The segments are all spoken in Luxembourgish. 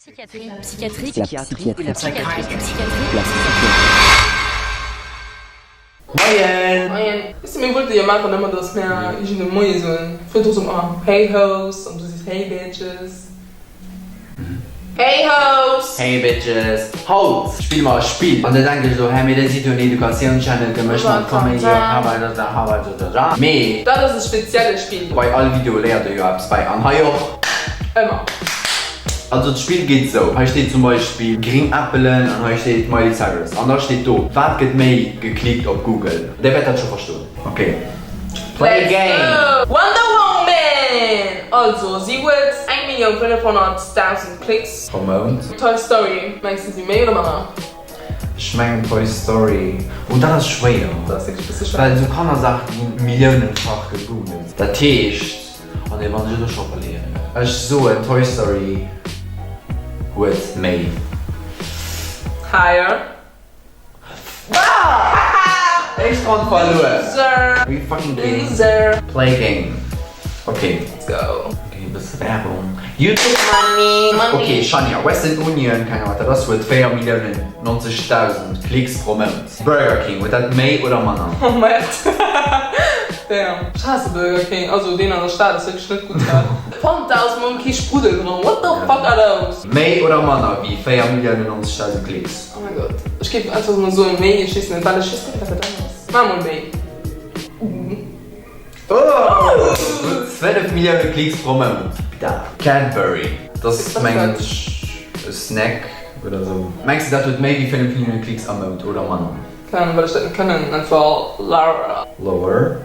Psychiatrie, Psychiatrie, La psychiatrie, la psychiatrie, la Moien! Moien! Weess de, mir wollte jo maachen ëmmer, dass mär iergend e Moie soen. Virdru soe mer ëmmer Hey hoes an du sees Hey bitches. Hey hoes! Hey bitches! Haut spille mer e Spill an da denkt ech elo, hä, mee dat si jo en Educatiounschannel gemëscht mat Comedy a Mee. Dat ass e spezielle Spill. Bei all Video léiert der jo eppes bäi an hei och. Ëmmer. Also d'Spill geet esou, hei steet zum Beispill gring Äppelen an hei steet Miley Cyrus an da steet do wat gëtt méi geklickt op Google. Dir wäert dat scho verstoen. Ok play Let's game! go! Wonder Woman! Also si huet 1.500.000 Klicks. Pro Mount. Toy Story, mengs de si méi oder manner? Ech mengen Toy Story, oh dat ass schwéier, Dat ass wierklech e bësse schwéier. well esou Kannersaache gi milliounenfach gegoogelt. Dat heescht. Oh nee, wann ech elo scho verléieren. Ech soen Toy Story huet méi. Higher. Éischt Ronn verluer. Loser. Are you fucking kidding? Loser. Play game. Ok. Let's go. Ok, e bësse Werbung. Youtube Money. Money. Ok, Shania, Western Union, keng Ahnung wat dat ass, huet 4 Milliounen 90.000 Klicks pro Mount. Burger King, huet dat méi oder manner? Oh merde. Damn. Ech haasse Burger King. Also deen an der Stad ass wierklech net gutt gell. Fanta ass mam kee Spruddel dran. What the fuck are those? Méi oder manner wéi 4 Milliounen 90.000 Klicks? Oh mein Gott. Ech géif einfach mol soen méi, ech weess net well ech weess net wat dat ass. Maach mol méi. Oh! Gutt 12 Millioune Klicks pro Mount. Cadbury, dat ass mengen ech e Snack oder sou. Mengs de dat huet méi wéi 5 Millioune Klicks am Mount oder manner? Keng Ahnung well ech dat net kennen. Einfach lower. Lower.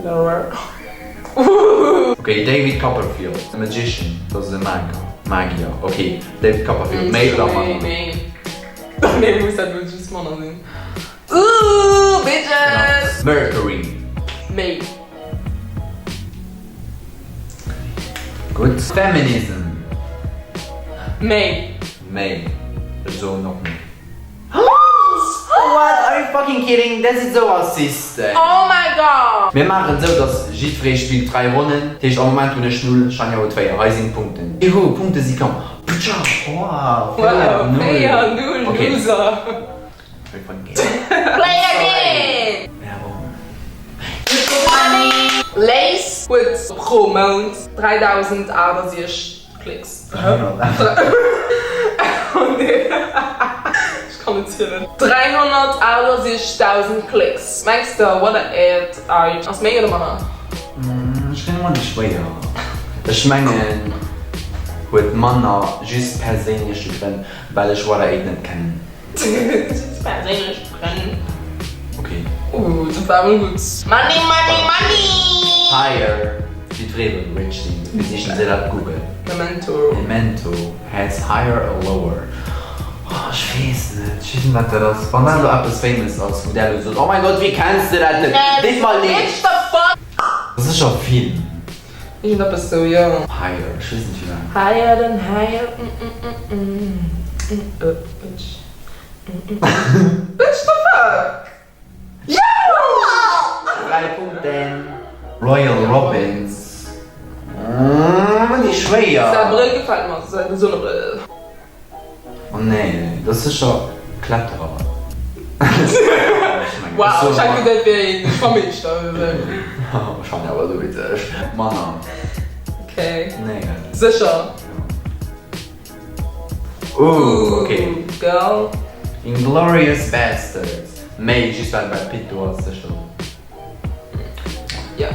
Lower. Ok, David Copperfield, a magician, dat ass e Mager, Magier, ok, David Copperfield, méi oder manner? Méi. Nee, muss dat elo just manner sinn? Ooh, bitches! Mercury. Méi. Gutt. Feminism. Méi. Méi. Ech soen och méi. What? Are you fucking kidding? Dat si sou Rassisten. Oh my god! Mir maachen et sou, dass jiddweree spillt 3 Ronnen. Dat heescht, am Moment hunn ech 0, Shania huet 4. Hei sinn d'Punkten. Juhu, Punkte si komm. Wow, 4, 0. 4, 0, Loser. Play again! Lace huet pro Mount 3068 Klicks. Oh nee, ech kann net zielen. 368.000 Klicks. Mengs de what a it ass méi oder manner? Ech kréien ëmmer déi schwéier. Ech mengen huet manner, just perséinleche Grënn, well ech what a it net kennen. Just perséinlech Grënn. Ok. Ooh, dat war mol gutt. Money, money, money! Higher, jiddweree wëll rich sinn, dofir sichen se dat op Google. Memento. Memento has higher or lower? Oh, ech weess net, ech weess net wat dat ass. Wann dat elo eppes famous ass, wou där elo sot, oh mein Gott, wéi kenns de dat net? Deet mer leed. Bitch, the fuck! Dat ass sécher e Film. Iergendeppes sou, jo. Higher, ech weess net wéi laang. Higher than higher, mm mm mm mm mm uh bitch mm mm mm bitch the fuck Dräi Punkten. Royal Robbins, mm déi schwéier. Säi Brëll gefält mer, säi Sonnebrëll. Oh nee, dat ass sécher Kletterer. Wow, ech hat geduet et wier een Schwammeeschter oder sou. Schonn awer sou witzeg. Manner. Ok. Nee. Sécher? Ooh, ok. Girl. Inglourious Basterds. Méi, just well Brad Pitt do ass, sécher. Jo.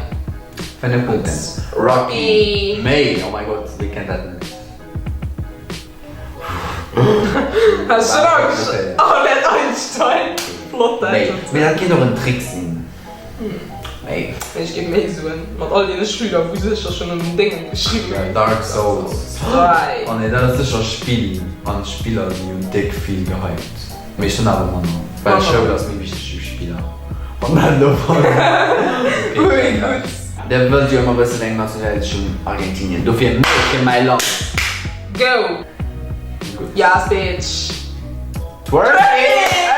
5 Punkten. Rocky. Méi, oh mein Gott, wie kennt dat net? Has schon Angscht? Oh, net Einstein. Flott dat. Méi, mee dat kéint och en Trick sinn. Méi. Mee ech géif méi soen, mat all deene Schüler, wou sécher schonn un den Déngen geschriwwen hunn. Dark Souls. 3. Oh nee, dat ass sécher Spill an d'Spiller si jo déck vill gehypt. Mee ech soen awer manner, well Schoul ass méi wichteg wéi Spiller. Wann dat elo Ui, gutt. Der wëllt jo ëmmer wëssen, wéi eng Nationalitéit ech hunn. Argentinien. Dofir méi fir mäi Land. Go! Gutt. Yas, bitch! Twerking!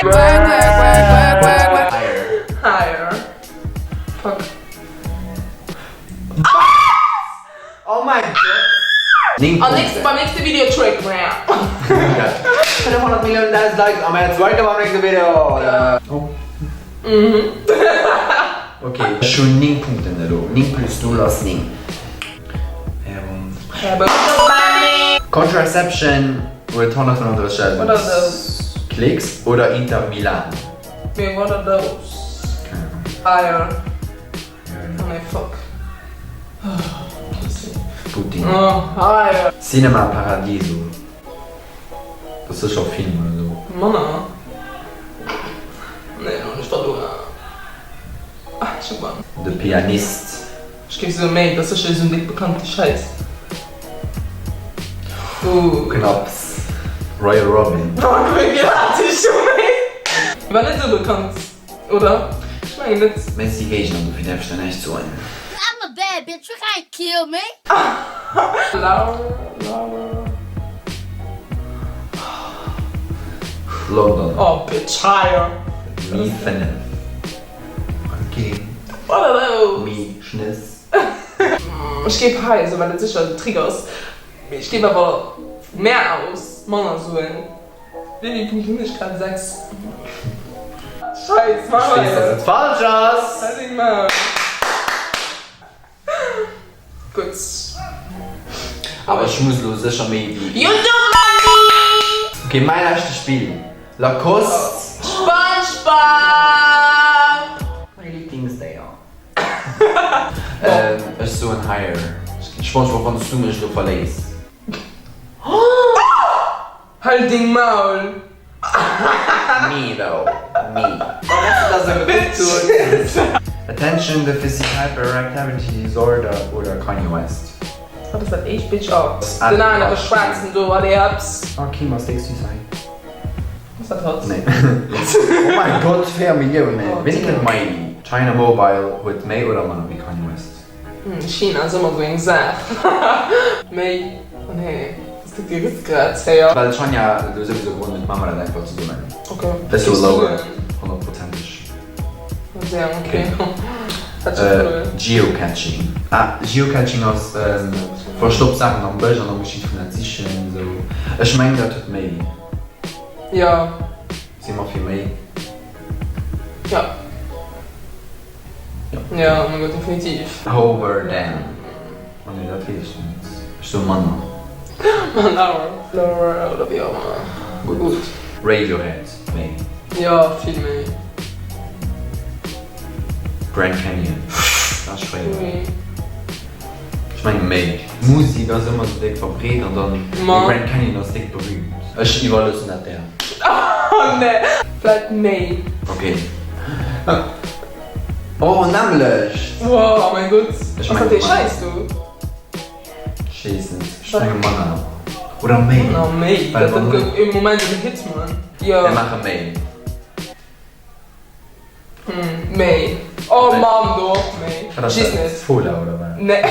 Higher. Higher. Fuck. Oh my god! 9 An Punkten. beim nächste Video trick mer. 500 Milliounen 1000 Likes a mir zweite beim nächste Video. Oh. Ok, ech hunn 9 Punkten elo. 9 plus 0 ass 9. Werbung. Contraception huet 135.000 Klicks oder Inter Milan? Mee what are those? Keng Ahnung. Oh nee, fuck. Putin. Oh, hei. Cinema Paradiso. Dat ass sécher e Film oder sou. Manner. Nee, elo hunn ech verluer. Ah, ech hu gewonnen. De Pianist. Ech géif soe méi, dat ass sécher esou en déck bekannte Schäiss. Ooh. Knapps. Royal Robin. Fuck, wéi vill hat ech scho méi? War net esou bekannt. Oder? Ech mengen net. Mä si Géigner, dofir däerf ech der näischt soen. I'm a bad bitch, you can't kill me. Laura, Laura. London. Oh bitch, hire. Mi 5. Ok. What are those? Mi Schnëss. Ech géif hei soen, well et sécher en Trick ass, mee ech géif awer vu mär aus manner soen. Wéi vill Punkten hunn ech grad? 6. Scheiss, mach Ech weess, weider. dass et falsch ass! Halt deng Maul. Gutt. Awer ech muss elo sécher méi wéi. Youtube Money! Ok, mäi leschte Spill, Lacoste. Spongebob! Mäi Liblingsdéier. Ech soen higher. Spongebob, wann s du mech elo verléiss. Hal deng Maul! Me though, me. Bon, merci dass der gekuckt hutt. Attention Deficit Hyperactivity Disorder oder Kanye West? Wat ass dat éischt Bitch? Oh, den anere schwaarzen do, allez hopps. Oh Kim ass déck süß hei. Ass dat hatt? Nee. Oh mein Gott, 4 Milliounen! Wéini kënnt Miley? China Mobile huet méi oder manner wéi Kanye West? China ass ëmmer sou eng Saach. Méi, oh nee, ass dat déi Réckgrat-Zéier? Well d'Shania elo souwisou gewonnen huet, maache mer dat einfach zesummen. Ok. Ech soe lower, honnertprozenteg. Damn, ok. Dat ass jo cool. Geocaching. Ah, Geocaching ass verstoppt Saachen am Bësch an da muss jiddwereen dat sichen esou. Ech mengen dat huet méi. Jo. Si mer fir méi? Jo. Jo, oh mein Gott, definitiv. Hoover Dam. Oh nee, dat weess ech net. Ech soe manner. Manner, lower oder wéi och ëmmer. Gutt. Radiohead, méi. Jo, vill méi. Grand Canyon. Dat ass schwéier. Ech menge méi. Musek ass ëmmer sou déck verbreet an dann de Grand Canyon ass déck berühmt. Ech iwwerloossen dat där. Oh nee, vläit méi. Ok. Oh nämmlecht! Wow, oh mein Gott. Ass dat dee Schäiss do? Ech weess net. Ech menge manner. Oder méi. Manner, méi. Dat gouf ee Moment en Hit, Mann. Jo. Mir maache méi. Méi. Oh Mann, do och méi. Wat ass dat? Fola oder wat? Nee.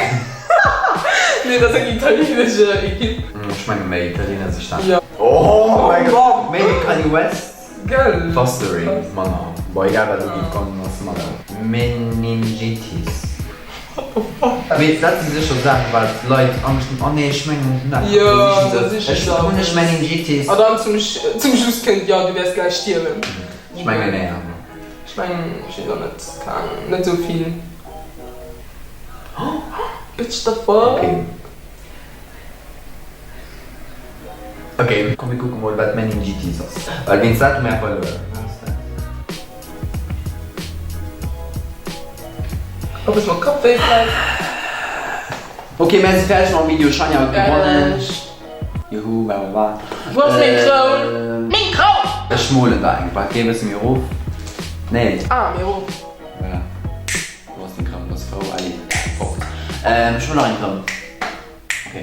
Nee, dat ass eng italienesch Ekipp. Ech menge méi, Italiener si staark. Jo. Oh mäi Gott! Méi wéi Kanye West? Gell? Fostering, manner. Bon, egal wat elo géif kommen, ass manner. Meningitis. What the fuck? Mee dat si sécher Saachen, wat d'Leit Angscht hunn. Oh nee, ech mengen ech hunn dat. Jo, Da da sichen siche se, se ech hunn ech eppes. Meningitis. A dann zum zum Schluss kënnt, jo, du wäers gläich stierwen. Ech mengen nee awer. Ech mengen, ech weess och net, keng Ahnung, net esou vill. Bitch the fuck. Okay. Okay, komm mir kucke mol wat Meningitis ass, well wéinst dat hu mär verluer. Wat ass dat? Eppes mat Kappwéi vläicht? Ok, mär si fäerdeg mam Video, Shania huet gewonnen. Fäerdeg. Juhu, bla bla bla. Wou ass meng Kroun? Meng Kroun! Ech molen der eng. Waart, géi e bësse méi erof. Nee. Ah, méi erof. Voilà. Wou ass deng Kroun? Bass frou? Allez, fort. Ech hunn nach eng Kroun. Ok.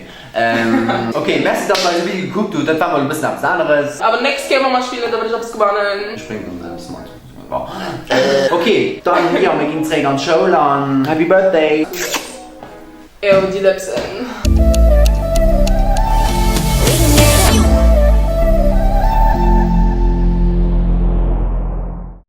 Ok, merci dass der eise Video gekuckt hutt. Dat war mol e bëssen eppes aneres. Awer nächst Kéier wa mer spillen, da wëll ech eppes gewannen. Ech bréngen dann eppes mat. Bon. Ok, dann, jo, mir ginn zréck an d'Schoul an Happy Birthday! Ew, déi Lëpsen.